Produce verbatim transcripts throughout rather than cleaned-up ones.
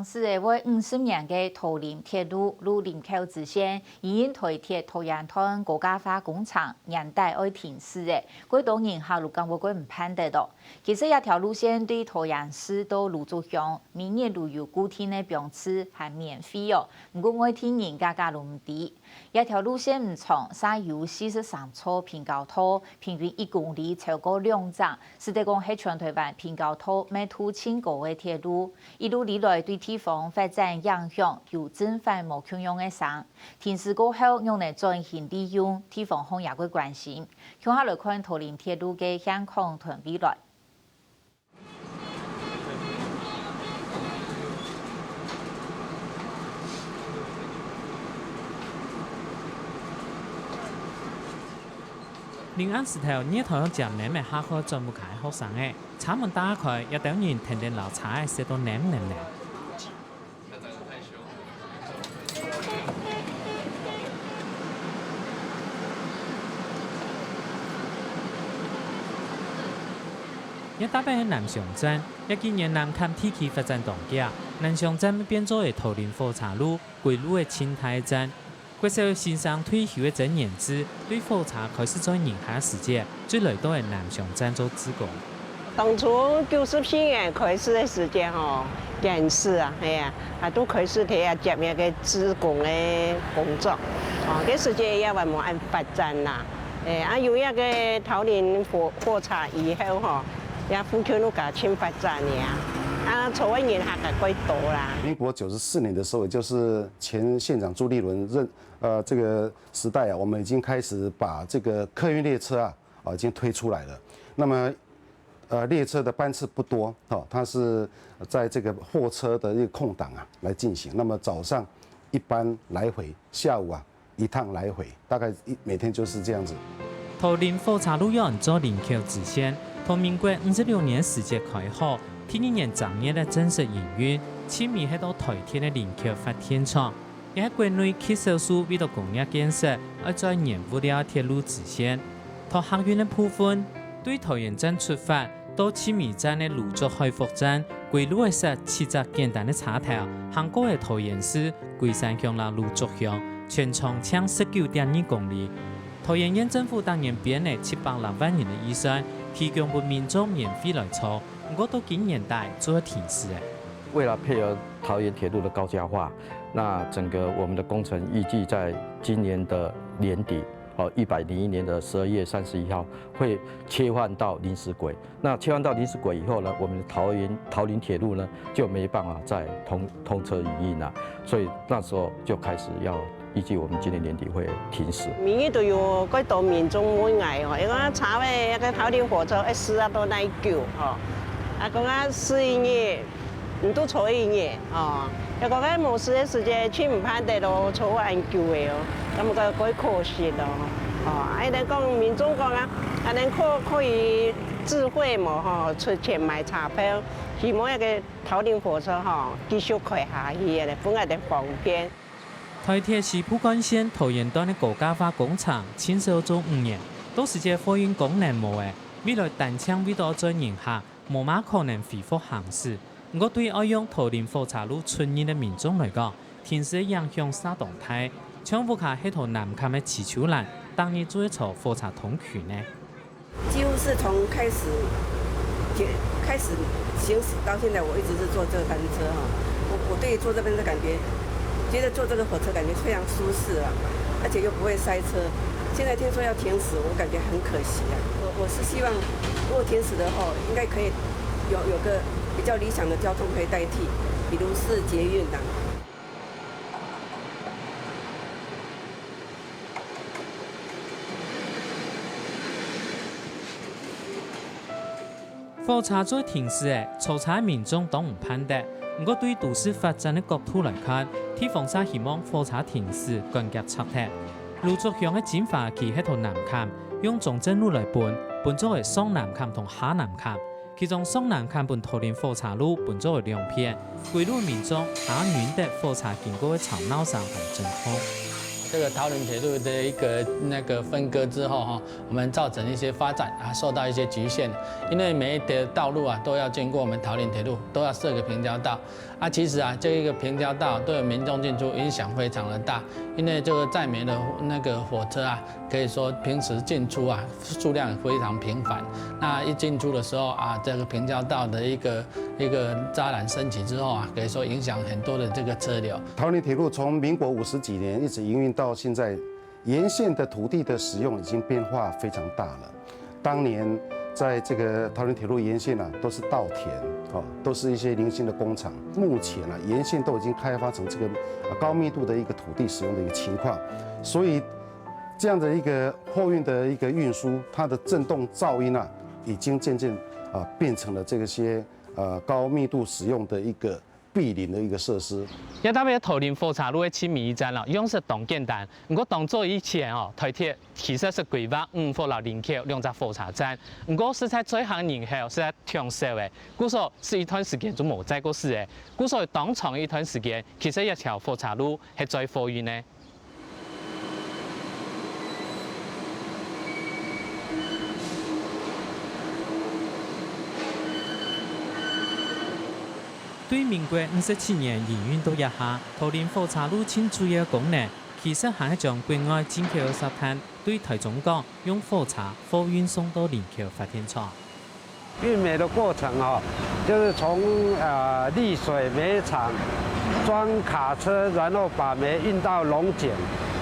駛了會五十年个桃林鐵路，路林口支線，因為臺鐵桃園段高架化工程年底愛停駛了，過多人客就感覺過毋盼得哦。其實這條路線對桃園市到蘆竹鄉，每日就有固定个班次還免費哦，毋過外地人價格就毋低。 這條路線毋長，嗄有四十三座平交道，平均一公里超過兩楬，使得講係全臺灣平交道密度盡高个鐵路。一路以來對地方發展影響有正反無共樣个聲。停駛過後，仰般轉型利用，地方項也會關心。共下來看桃林鐵路个現況同未來。 臨暗時頭，月台項接淰个下課轉屋下个學生仔，車門打開，這兜人跈等摎車仔塞到淰淰淰。 這搭邊係南昌站，這幾年南崁地區發展當遽，南昌站變做係桃林火車路歸路个盡大站。國小新生退休个曾彥志對火車開始載人客時節，就來到係南昌站做志工。 當初九十四年開始个時節吼，堅持啊，係啊，啊，都開始在該接該个志工个工作。哦，該時節也還無恁發展啦。欸，啊，有該个桃林火，火車以後吼，這附近都加盡發展个啊。啊，坐个人客也較多啦。民國九十四年的時候，也就是前縣長朱立倫任，呃，這個時代啊，我們已經開始把這個客運列車啊，啊，已經推出來了。那麼 呃，列車的班次不多，哦，它是在這個貨車的一個空檔啊來進行。那麼早上一班來回，下午啊一趟來回，大概一，每天就是這樣子。桃林火車路線做林口支線，從民國五十六年時節開好，第二年正月來正式營運，盡尾係到臺鐵个林口發電廠。 也係國內極少數為著工業建設愛載原物料个鐵路支線。在客運个部分，對桃園站出發，到盡尾站个蘆竹海福站，歸路係設七隻簡單个車頭，行過係桃園市、龜山鄉摎蘆竹鄉，全長淨十九點二公里。桃園縣政府逐年編个七百六萬元个預算，提供分民眾免費來坐，毋過到今年底就愛停駛了。為了配合桃園鐵路的高架化， 那整個我們的工程預計在今年的年底，哦，一百零一年的十二月三十一號會切換到臨時軌。那切換到臨時軌以後呢，我們的桃園，桃林鐵路呢就沒辦法再通，通車營運了。所以那時候就開始要，預計我們今年年底會停駛。每日都有幾多民眾問𠊎哦，因為查喂該个桃林火車會駛啊到哪久吼，啊講啊駛一日 毋都坐一日哦，又講該無駛个時節，盡毋盼得咯，坐恁久个哦，感覺蓋可惜咯。哦，啊，恁樣講，民眾講啊，恁樣可，可以智慧無吼，出錢買車票，希望該个桃林火車吼，繼續開下去个，分𠊎兜方便。臺鐵西部幹線桃園段个高架化工程，盡少做五年，到時節貨運功能無了，未來單淨為著愛載人客， 無麼可能恢復行駛。毋過對愛用桃林火車路出入个民眾來講，停駛个影響嗄當大，像屋下係在南崁个徐秋蘭，逐日就愛坐火車通勤呢。幾乎是從開始，開始行駛到現在，我一直是坐這個單車哈。我，我對坐這邊的感覺，覺得坐這個火車感覺非常舒適啊，而且又不會塞車。現在聽說要停駛，我感覺很可惜啊。我，我是希望，如果停駛的話，應該可以 有，有個比較理想的交通可以代替，比如是捷運啊。火車就愛停駛了，坐車个民眾當毋盼得。毋過對都市發展个角度來看，地方嗄希望火車停駛趕遽拆忒。蘆竹鄉个精華區係在南崁，用中正路來分，分做係上南崁同下南崁。 其中上南崁分桃林火車路分做為兩片，歸路民眾還認得火車經過个吵鬧聲同陣痛。这个桃园铁路的一个那个分割之后哈，我们造成一些发展啊，受到一些局限，因为每一条道路啊都要经过我们桃园铁路，都要设个平交道。啊，其实啊，这一个平交道对民众进出影响非常的大，因为这个载煤的那个火车啊，可以说平时进出啊数量非常频繁。那一进出的时候啊，这个平交道的一个一个柵栏升起之后啊，可以说影响很多的这个车流。桃园铁路从民国五十几年一直营运到现在，沿线的土地的使用已经变化非常大了。当年在这个桃园铁路沿线啊，都是稻田，哦，都是一些零星的工厂。目前啊，沿线都已经开发成这个呃高密度的一个土地使用的一个情况，所以这样的一个货运的一个运输，它的震动噪音啊，已经渐渐啊变成了这些呃高密度使用的一个 毗邻的一个设施。也特别桃园火车路个七米一站咯，样式當簡单，毋過當早以前哦，台鐵其實係規劃五福摎林口兩隻火車站，毋過實在載客人口實在忒少个，故所係一段時間就無載過駛个，故所當長一段時間，其實這條火車路係載貨運个。 對民國五十七年營運到這下，桃林火車路盡主要个功能，其實還係將國外進口个石炭對台中港用火車貨運送到林口發電廠。 運煤的過程哦，就是從呃麗水煤廠裝卡車，然後把煤運到龍井。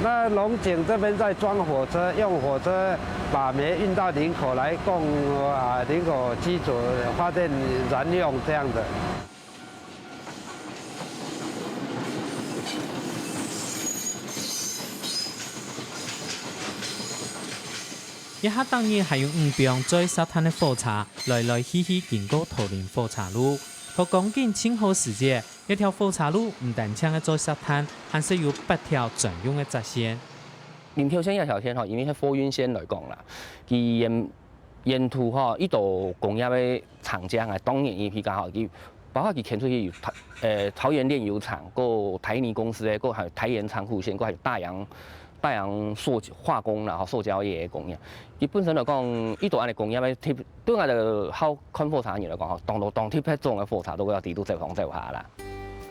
那龍井這邊再裝火車，用火車把煤運到林口來供啊林口機組發電燃用這樣的。 這下逐日還有五枋載石炭个火車來來去去經過桃林火車路，到光景盡好時節，這條火車路毋單淨係載石炭，還係有八條專用个支線。林口線這條線吼，因為係貨運線來講啦，佢沿沿途吼，一到工業个廠家啊，當然佢比較好，佢包括佢牽出去有桃呃桃園煉油廠，過台泥公司个，過還有台鹽倉庫線，過還有大洋大洋塑化工啦，吼塑膠業个工業。佢本身來講，一到恁呢工業个特，對𠊎兜好看火車个人來講吼，當多當特別種个火車都會要底肚走上走下啦。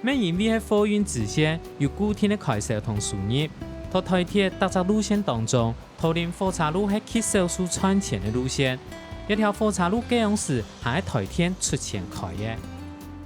乜因為係貨運支線，有固定个開銷同收入，在台鐵逐隻路線當中， 桃林火車路係極少數賺錢个路線，這條火車路該央時還係台電出錢開个。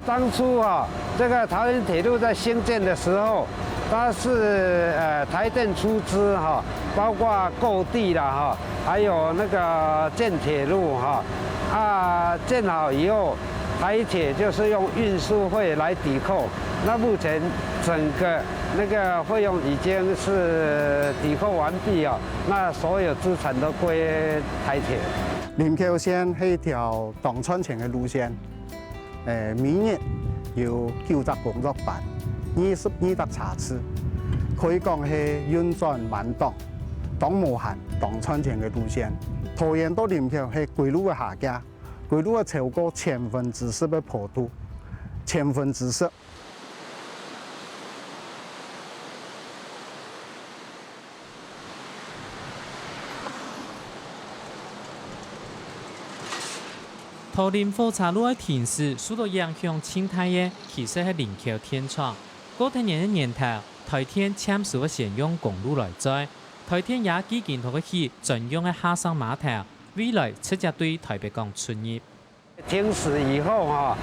當初啊，這個桃園鐵路在興建的時候，它是呃台電出資哈，包括購地啦哈，還有那個建鐵路哈，啊建好以後，台鐵就是用運輸費來抵扣。那目前整個那個費用已經是抵扣完畢哦。 那所有資產都歸台鐵。林口線係一條當賺錢个路線，誒，每日有九隻工作班，二十二隻車次，可以講係運轉滿檔，當無閒、當賺錢个路線。桃園到林口係歸路个下界，歸路个超過千分之十个坡度，千分之十。 桃林火車路个停駛受到影響盡大个，其實係林口電廠。過忒年个年頭，台電簽收个先用公路來載，台電也既經同佢起專用个下城碼頭，未來直接對台北港出入。 停駛以後哈，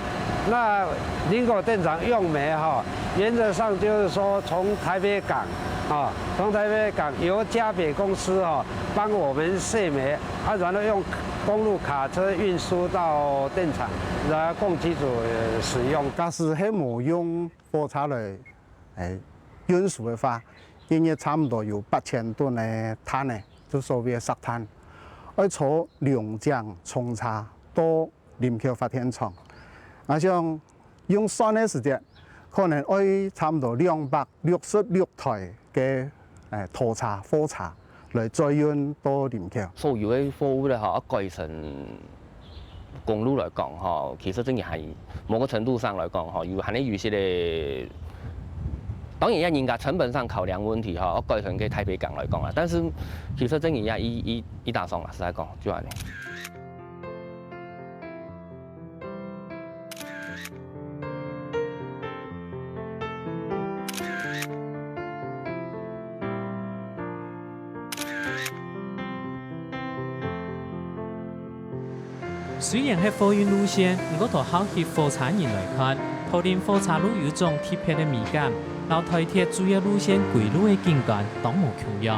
那林口電廠用煤哈，原則上就是說從台北港啊，從台北港由嘉北公司哈幫我們卸煤，啊，然後用公路卡車運輸到電廠，然後供機組使用。假使係無用火車來，誒，運輸个話，一日差毋多有八千噸个碳呢，就所謂个石碳，愛坐兩槳重車到 林口發電廠。𠊎想用算个時節，可能愛差毋多兩百六十六台个，誒，拖車、貨車來載運到林口。所有个貨物咧吼，愛改成公路來講吼，其實真个還某個程度上來講吼，有還係有一些个當然，也人家成本上考量問題吼，我改成个台北港來講啊，但是其實真正也一一一大雙啊，實在講，就恁樣。 雖然係貨運路線，毋過對好騎火車人來看，桃園火車路有種特別个美感，摎台鐵主要路線歸路个景觀當無共樣。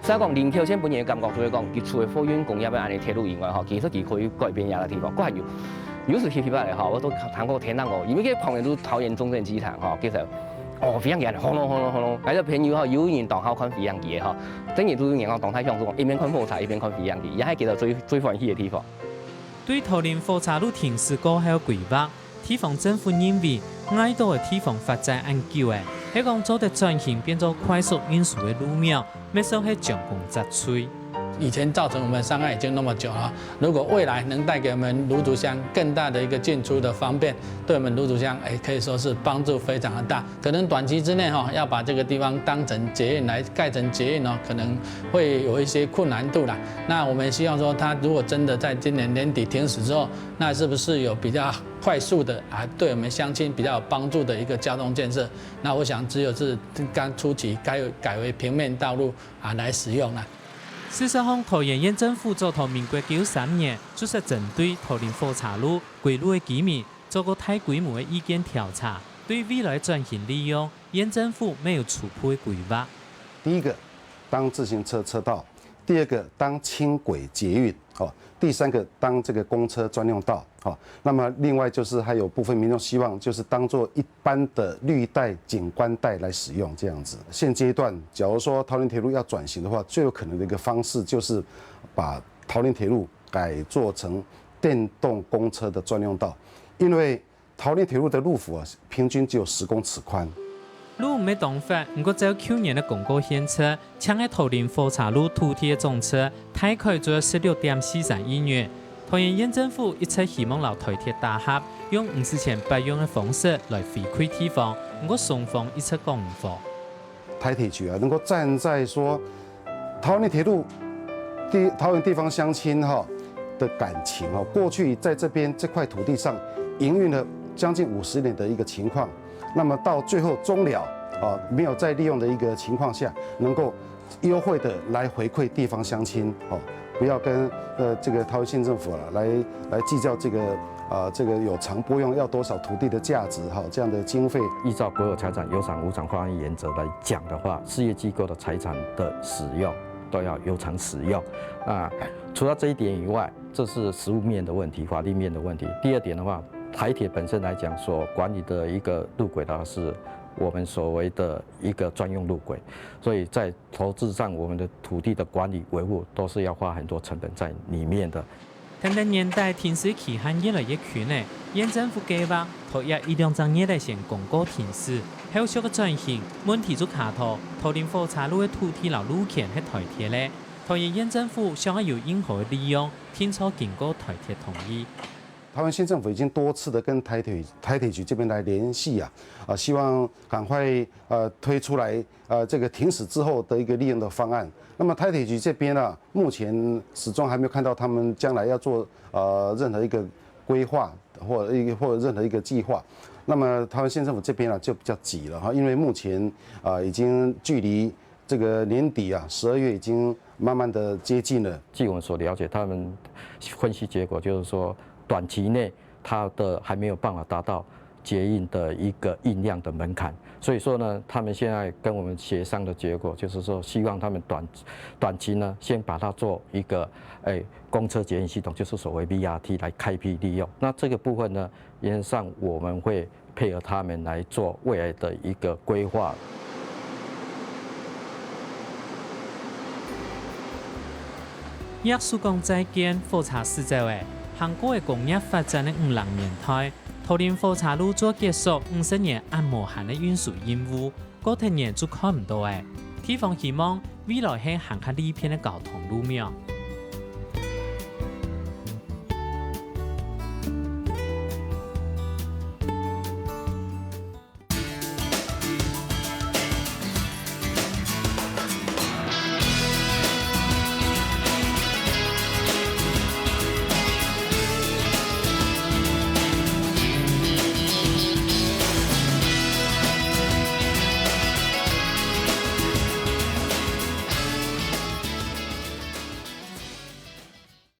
所以講，林口線分人个感覺就係講，佢除了貨運工業个恁樣鐵路以外，吼，其實佢可以改變這個地方，佢還有，有時去去來吼，我都聽過天上哦，因為佢旁邊都是桃園中正機場吼，其實，哦，飛行機轟隆轟隆轟隆，還有朋友吼，有人當好看飛行機个吼，真正都是人講當太想說，一邊看火車一邊看飛行機，也係佢兜最最歡喜个地方。對桃園火車路停駛過後規劃， 地方政府認為，礙到个地方發展恁久了，係講做得轉型變做快速運輸个路網，乜算係將功折罪。以前造成我們的傷害已經那麼久了，如果未來能帶給我們蘆竹鄉更大的一個進出的方便，對我們蘆竹鄉，哎，可以說是幫助非常的大。可能短期之內哈，要把這個地方當成捷運來蓋成捷運哦，可能會有一些困難度啦。那我們希望說，它如果真的在今年年底停駛之後，那是不是有比較快速的啊，對我們鄉親比較有幫助的一個交通建設？那我想只有是剛初期改改為平面道路啊來使用啦。事實上，桃園縣政府早在民國九三年就係針對桃園火車路歸路个居民做過大規模个意見調查，對未來轉型利用，縣政府乜有初步个規劃。第一個，當自行車車道；第二個，當輕軌捷運，哦；第三個，當這個公車專用道，哦。那麼另外就是還有部分民眾希望就是當做一般的綠帶景觀帶來使用這樣子。現階段，假如說桃園鐵路要轉型的話，最有可能的一個方式就是把桃園鐵路改做成電動公車的專用道，因為 桃園鐵路的路幅啊，平均只有十公尺寬。路毋係當闊，毋過照舊年个公告顯示，淨係桃園火車路土地个總值，大概只有十六點四三億元。桃園縣政府一直希望摎台鐵打合，用毋使錢白用个方式來回饋地方，毋過雙方一直講毋和。 台鐵局啊，能夠站在說桃園鐵路地，桃園地方鄉親哈的感情哦，過去在這邊這塊土地上營運了將近五十年的一個情況，那麼到最後終了啊，沒有再利用的一個情況下，能夠優惠的來回饋地方鄉親哦，不要跟呃這個桃園縣政府啊來來計較這個呃這個有償撥用要多少土地的價值哈，這樣的經費。依照國有財產有償無償劃一原則來講的話，事業機構的財產的使用都要有償使用。那除了這一點以外，這是實務面的問題、法律面的問題。第二點的話，台鐵本身來講所管理的一個路軌的話，是我們所謂的一個專用路軌，所以在投資上，我們的土地的管理維護都是要花很多成本在裡面的。 跈等年代停駛期限越來越近了，縣政府計畫在這一兩隻月仔先公告停駛。後續个轉型，問題就卡在桃園火車路个土地摎路權係台鐵个。桃園縣政府想愛有任何个利用，定著經過台鐵同意。桃園縣政府已經多次的跟台鐵台鐵局這邊來聯繫啊，啊，希望趕快呃推出來呃這個停駛之後的一個利用的方案。那麼台鐵局這邊啊， 目前始終還沒有看到他們將來要做呃任何一個規劃或一個或任何一個計劃。那麼桃園縣政府這邊啊就比較急了哈，因為目前啊已經距離這個年底啊十二月已經慢慢的接近了。據我們所了解，他們分析結果就是說，短期內它的還沒有辦法達到捷運的一個運量的門檻。所以說呢，他們現在跟我們協商的結果，就是說希望他們短短期呢，先把它做一個誒公車捷運系統，就是所謂B R T來開闢利用。那這個部分呢，原則上我們會配合他們來做未來的一個規劃。 若樹港再見，火車駛走了，行過个工業發展个五零年代，桃園火車路做結束五十年恁無閒个運輸任務，過忒年就看毋到了。地方希望未來係行較利便个交通路網。